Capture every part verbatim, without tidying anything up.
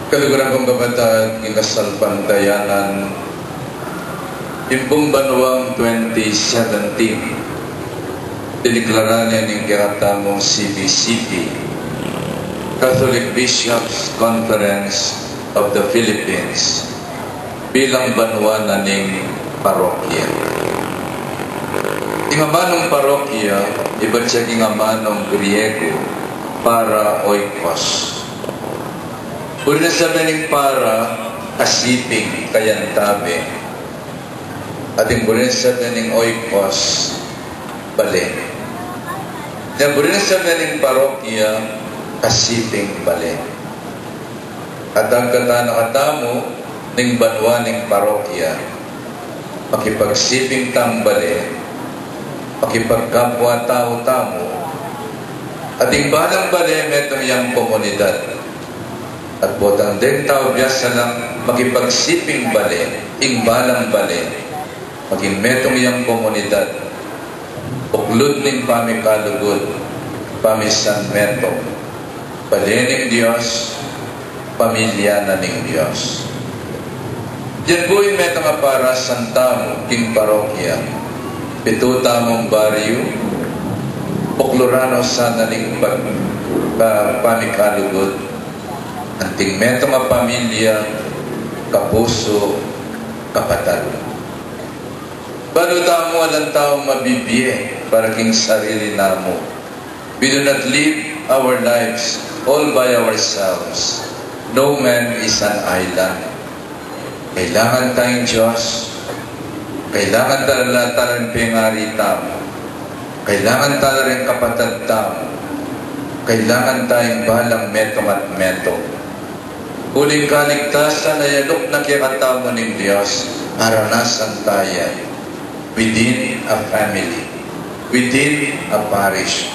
Kaluguran kung kapatad, king kasalpantayanan, ing pung banuang twenty seventeen, diniklara ne ning kekatamung C B C P, Catholic Bishops' Conference of the Philippines, bilang banua na ning parokya. Ing amanung parokya, ibat ya king amanung Griego, para oikos. Buri nang sabyan ing para, kasiping, kayantabe. At ing buri nang sabyan ing oikos, bale. Ing buri nang sabyan ing parokya, kasiping bale. At agkatan na katamu ning banua ning parokya, makipagsiping tang bale, makipagkapwa-tau tamu, at ing balang bale metung yang komunidad. At potang deng tau biasa lang makipagsiping bale, ing balang bale, maging metung yang komunidad, buklud ning pamikalugud, pamisanmetung, bale ning Dios, pamilya na ning Dios. Yan pu ing metung a parasan tamu king parokya. Pitu tamung baryu, bukluran na sana ning pag-, pa-, pamikalugud, anting metung a pamilya, kapusu, kapatad. Balu tamu alang taung mabibie para king sarili namu. We do not live our lives all by ourselves. No man is an island. Kailangan tayang Diyos. Kailangan tala, tala ring pengari tamu. Kailangan tala ring kapatad tamu. Kailangan tayang balang metung at metung. Uling kaligtasan a yaluk na kekatamu ning Dios, aranasan taya within a family, within a parish,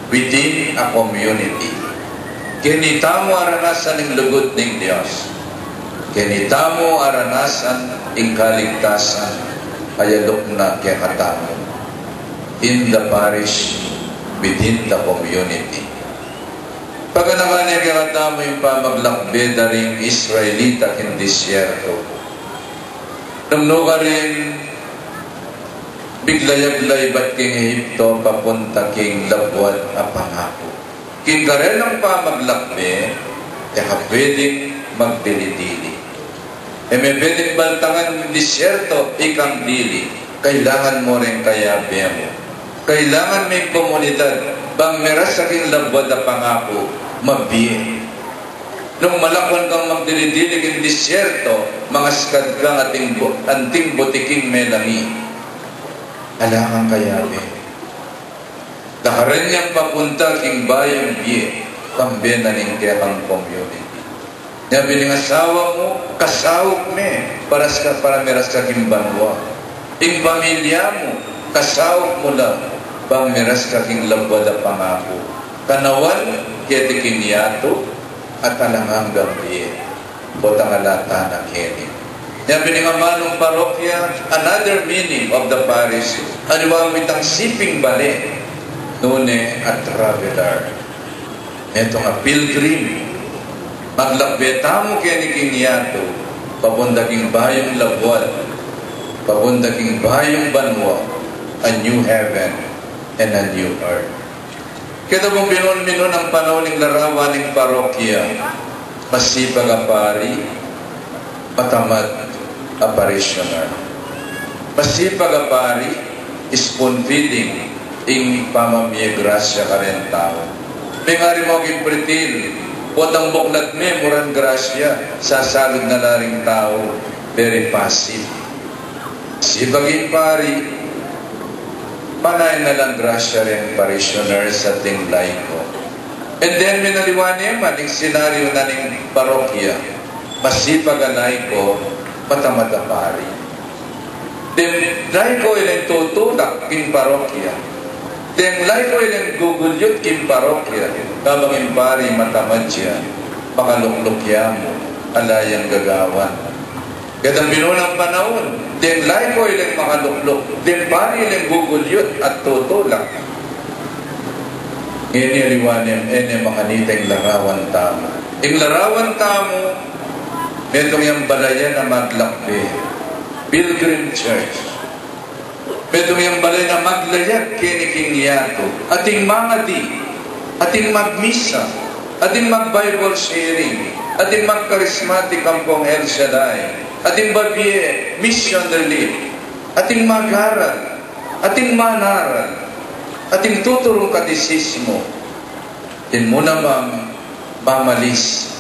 within a community. Keni tamu aranasan ing lugud ning Dios. Keni tamu aranasan ing kaligtasan a yaluk na kekatamu. In the parish, within the community. Paganakan ne kekatamu ing pamaglakbe da ring Israelita king disyerto. Nung nukarin, biglayaglay ibat king Ehipto, papunta king labuad a pangaku. King karelang pamaglakbe, e ka pwedeng magdili-dili. E me pwedeng baltangan ing disyerto, ikang dili. Kailangan mu reng kayabe mu. Kailangan me ing komunidad, bang miras ka king labuad a pangaku, mabie. Nung malakwan kang magdili-dili king disyerto, mangaskad kang anting bu-, anting butiking melangi. Ala kang kayabe. Lakaran yang papunta king bayung bie, kambe na ning kekang community. Nya bini ing asawa mu, kasaup me, para sa, para miras ka king banua. Ing pamilya mu, kasaup mu la, bang miras ka king labuad a pangaku. Kanawan, keti king yatu, at alang anggang bie. Potang ala ta na keni. Nya bini ing amanung parokya, another meaning of the parish, aliwa mu itang siping bale, nune a traveler. Metung a pilgrim. Maglakbe tamu keni king yatu, papunta king bayung labuad, papunta king bayung banua, a new heaven and a new earth. Keta pung minun-minun a panaun ning larawan ning parokya, masipag a pari, matamad a parishioner. Masipag a pari, spoon feeding, ing pamamie grasya kareng tau. Mengari mu king pretil, potang buklat me, muran grasya, sasalud na la ring tau, very passive. Sipag ing pari, panayan na lang grasya reng parishioners at ding laiko. And then, aliwa ne man ing senaryo na ning parokya, masipag a laiko, matamad a pari. Deng laiko ilang tutulak king parokya. Deng laiko ilang gugulyut king parokya. Kabang ing pari matamad ya, makalukluk ya mu, ala yang gagawan. Ketang minunang panaun, deng laiko ilang makalukluk, deng pari ilang gugulyut at tutulak. Ngeni aliwa ne, e ne makanita ing larawan tamu. Ing larawan tamu, Metung yang balayan a maglakbe, pilgrim church. Metung yang balayan a maglayag keni king yatu. Atin mangadi, atin magmisa, atin mag-Bible sharing, atin mag-charismatic ampong El Shaddai, atin babie mission relief, atin magaral, atin manaral, atin tuturung katesismu, atin mu namang mamalis,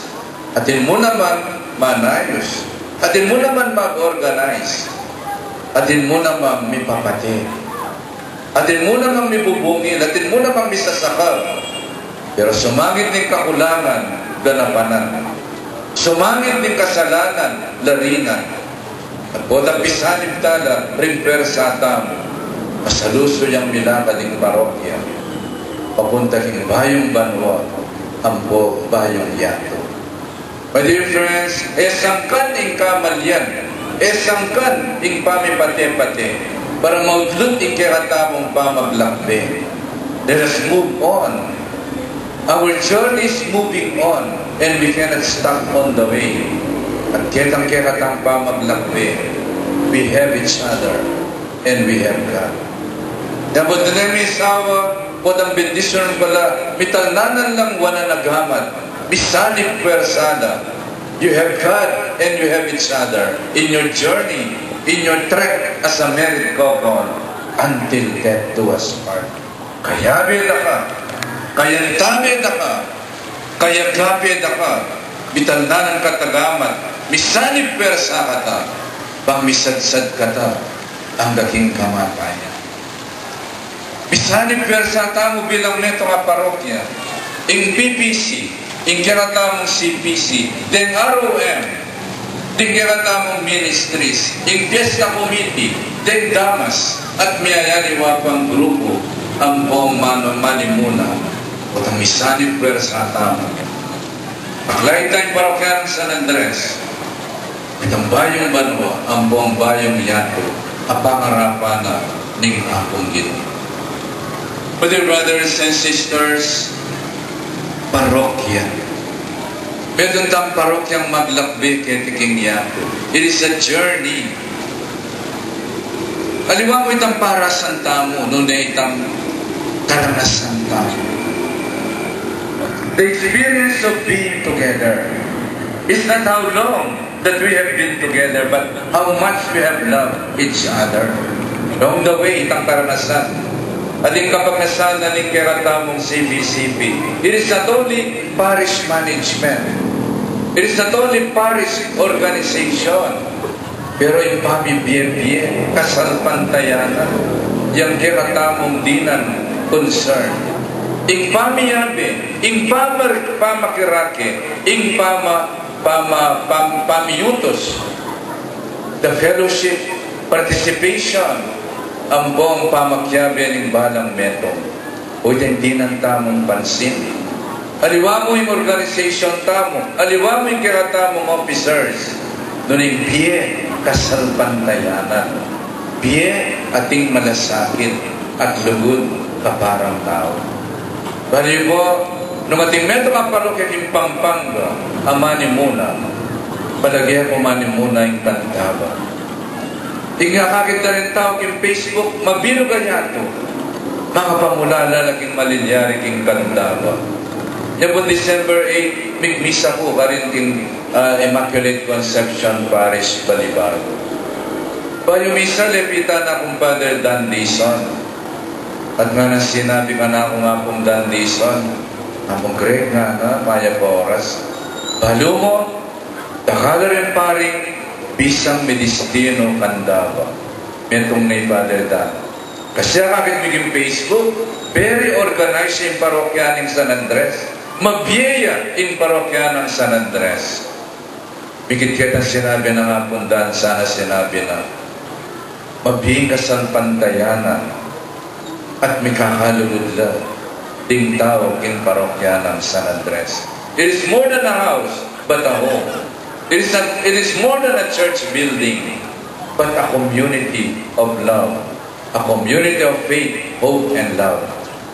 atin mu namang manayus, atin mu namang mag-organize, atin mu namang mipapate, atin mu namang mibubungil, atin mu namang misasakal. Pero sumangid ning kakulangan, ganapanan. Sumangid ning kasalanan, larinan. At potang misanib tala ring pwersa tamu, masalusu yang milakad ing parokya papunta king bayung banua ampo bayung yatu. My dear friends, e sangkan ing kamalian, e sangkan ing pamipate-pate, para maudlut ing kekatamung pamaglakbe. Let us move on. Our journey is moving on, and we cannot stop on the way. At ketang kekatang pamaglakbe, we have each other and we have God. Dapot na misawa, potang bendisyun pala, mitalnan lang one another, misanib pwersa la. You have God and you have each other in your journey, in your trek as a married couple, until death do us part. Kayabe da ka, kayantame da ka, kayagape da ka, mitalnan kata gamat, misanib pwersa kata, bang misadsad kata angga king kamatayan. Misanib pwersa tamu bilang metung a parokya, ing P P C, ing kekatamung C P C, deng R O M, deng kekatamung ministries, ing fiesta committee, deng damas, at miyayaliwa pang grupu ampong manu-, manimuna, potang misanib pwersa tamu. Aklay tang parokya nang San Andres, itang bayung banua ampong bayung yatu a pangarapan na ning Apung Ginu. My dear brothers and sisters, parokya. Metung tang parokyang maglakbe keti king yatu. It is a journey. Aliwa mu itang parasan tamu, nune itang karanasan tamu. The experience of being together is not how long that we have been together, but how much we have loved each other. Along the way, itang karanasan. Ating kapagnasan na ning kekatamung C B C P, it is not only parish management, it is not only parish organization, pero ing pamibie-bie, kasalpantayanan, yang kekatamung dinan concern. Ing pamiyabe, ing pamar-, pamakirake, ing pama-, pama-, pam-, pamiutus, the fellowship, participation, ampong pamakiabe ning balang metung. O, ing dinan tamung pansin. Aliwa mu ing organization tamu, aliwa mu ing kekatamung officers, nune ing bie kasalpantayanan, bie ating malasakit at lugud kaparang tau. Bale pu, nung ating metung a parokya king Pampanga a manimuna, palage ku manimuna ing Candaba. Ing akakit da ring tau king Facebook, mabilug a yatu. Makapamulala la king malilyari king Candaba. Nya pung December eight, migmisa ku karin king, ah, Immaculate Conception Parish, Balibago. Bayu misa, lepitan na kung Father Dan Dizon. At ngana sinabi kanaku, Apung Dan Dizon, Apung Greg, ngana, mayap a oras. Balu mu, dakal a ring paring bisang midistinu Candaba. Metung ne i Father Dan. Kasi akakit mi king Facebook, very organized ing parokya ning San Andres. Mabie ya ing parokya nang San Andres. Mikit ketang sinabi nang Apung Dan, sana sinabi na, mabie ing kasalpantayanan at mikakalugud la ding tau king parokya nang San Andres. It is more than a house, but a home. It is a, it is more than a church building, but a community of love, a community of faith, hope, and love.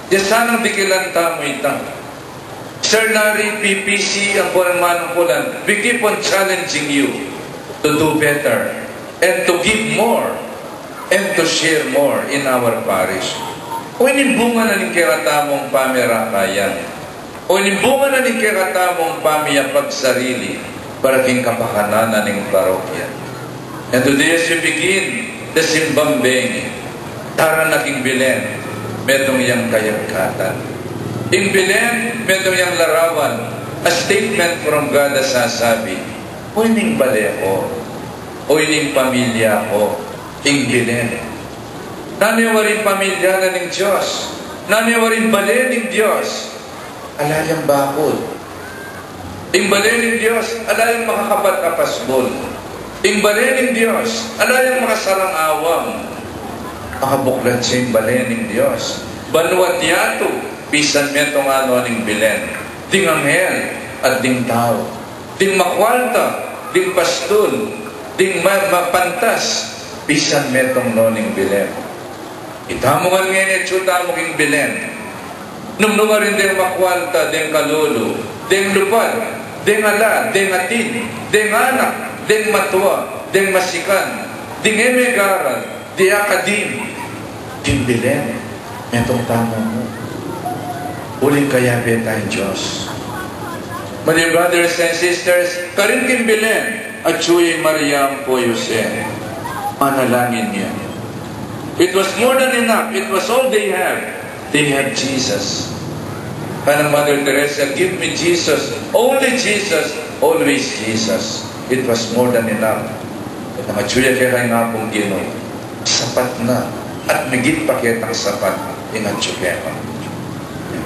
Ya sanang dikilan tamu ita. Sir Larry, P P C, ampo ring manungkulan, we keep on challenging you to do better and to give more and to share more in our parish. O ini ing bunga na ning kekatamung pamirakayan. O ini ing bunga na ning kekatamung pamiyapagsarili para king kapakanan na ning parokya. And today, as you begin the simbang bengi, tara na king Belen, metung yang kayagkatan. Ing Belen, metung yang larawan, a statement from God a sasabi, "O ining bale ku, o ining pamilya ku, ing Belen." Nanu ya waring pamilya na ning Dios? Nanu ya waring bale ning Dios? Ala yang bakut. Ing bale ning Dios, ala yang makakapat a pasbul. Ing bale ning Dios, ala yang makasarang awang. Makabuklat ya ing bale ning Dios. Banua't yatu, pisan metung no ning Belen. Ding anghel at ding tau. Ding makualta, ding pastul, ding ma-, mapantas, pisan metung no ning Belen. Itamu ngan ngeni atsu tamu king Belen. Nung nukarin deng makualta, deng kalulu, deng lupad, deng ala, deng atin, deng anak, deng matua, deng masikan, deng e megaral, deng akadim, king Belen, metung tamu mu. Uling kayabe tayang Dios. My dear brothers and sisters, karin king Belen, atsu i Maria ampo Jose. Manalangin ya. It was more than enough. It was all they have. They have Jesus. Kanang Mother Teresa, "Give me Jesus. Only Jesus. Always Jesus." It was more than enough. At ang atsu ya keka ing Apung Ginu, sapat na. At migit pa ketang sapat ing atsu keka.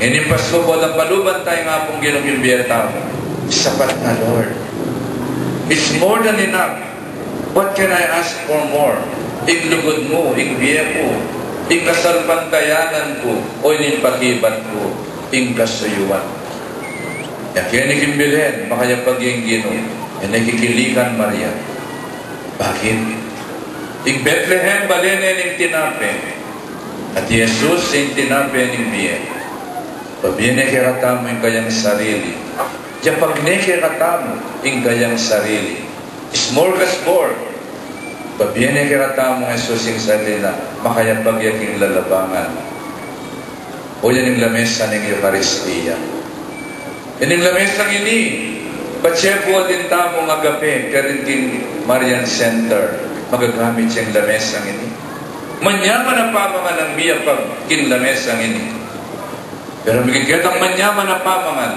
Ining Pasku, potang paluban taya ing Apung Ginu king bie tamu. Sapat na, Lord. It's more than enough. What can I ask for more? Ing lugud mu, ing bie ku, ing kasalpantayanan ku, o ining pakibat ku, ing kasuyuan. Ya keni king Belen, makayapag ing Ginu, e ne kikilikan Maria. Bakit? Ing Betlehem, bale ne ning tinape. At i Jesus, ing tinape ning bie. Pabie ne kekatamu ing kayang sarili. Yapag ne kekatamu ing kayang sarili. Smorgasbord. Pabie ne kekatamu Jesus ing sarili na, makayapag ya king lalabangan. O yan ing lamesa ning Eukaristia. Ining lamesang ini, patse pu atin tamung agape, karin king Marian Center, magagamit ya ing lamesang ini. Manyaman a pamangan ing miyapag king lamesang ini. Pero migit ketang manyaman a pamangan,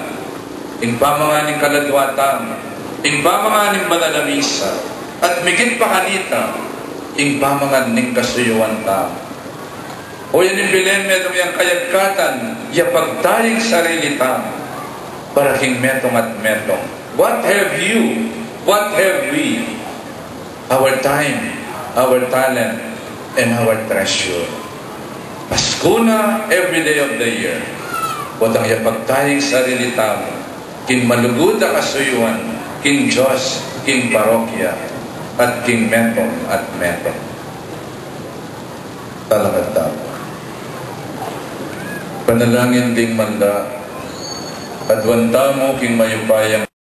ing pamangan ning kaladua tamu, ing pamangan ning banal a misa, at migit pa kanita, ing pamangan ning kasuyuan tamu. O yan ing Belen, metung yang kayagkatan, yapag taya ing sarili tamu para king metung at metung. What have you? What have we? Our time, our talent, and our treasure. Pasku na, every day of the year. Potang yapag taya ing sarili tamu king malugud a kasuyuan, king Dios, king parokya, at king metung at metung. Talakad tamu. Panalangin ding manda, aduan tamu king mayupayang